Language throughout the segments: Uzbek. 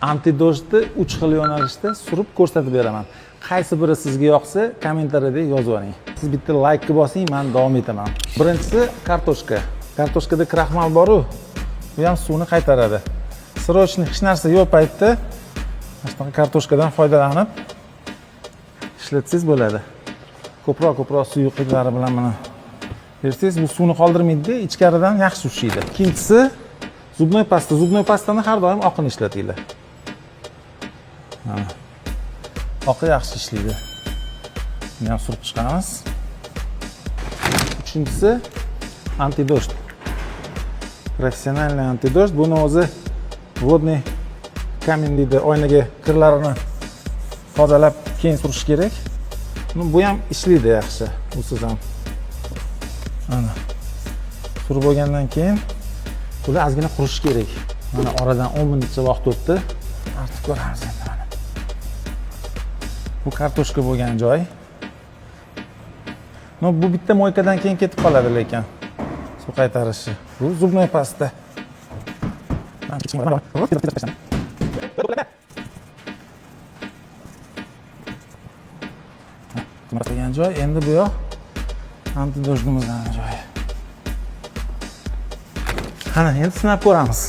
Антидождь ni uch xil yo'nalishda surib ko'rsatib beraman. Qaysi biri sizga yoqsa, kommentariyada yozib yuboring. Siz bitta laykni bosing, man davom etaman. Birinchisi kartoshka. Kartoshkada kraxmal boru, bu ham suvni qaytaradi. Срочно hech narsa yo'q paytda mana shunaqa kartoshkadan foydalanib ishlatsangiz bo'ladi. Ko'proq ko'proq suyuqliklari bilan mana bersangiz, bu suvni qoldirmaydida, ichkaridan yaxshi ushlaydi. Ikkinchisi зубной pasta. Зубной pastani har doim oqini ishlatinglar. Mana. Oqi yaxshi ishlaydi. Buni ham surib chiqamiz. Uchinchisi антидождь. Профессиональный антидождь. Buni o'zi водный камень deydi, oynaga kirlarini tozalab keyin surish kerak. Ну, bu ham ishlaydi yaxshi, usiz ham. Mana. Surib bo'lgandan keyin bular ozgina qurishi kerak. Mana, oradan 10 minutcha vaqt o'tdi. Artib ko'ramiz endi mana. Bu kartoshka bo'lgan joy. Но, bu bitta мойка dan keyin ketib qoladi lekin. Suv qaytarishi. Bu зубной pasta. Degan joy, endi bu yoq антидождь imizni joyi. Qani, endi sinab ko'ramiz.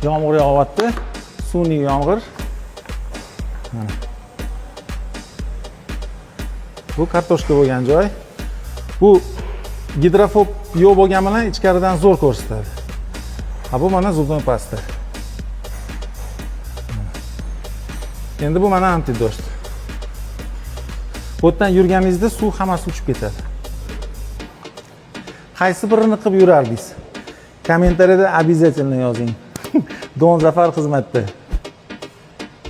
Yomg'ir yog'yapti. Sun'iy yomg'ir. Mana. Bu kartoshka bo'lgan joy. Bu gidrofob yo'q bo'lgani bilan ichkaridan zo'r ko'rsatadi. Ha, bu mana зубной pasta. Endi bu mana антидождь. Bu yerdan yurganingizda suv hammasi uchib ketadi. Qaysi birini qilib yurardingiz? Kommentariyada обязательно yozing. Don Zafar xizmatda.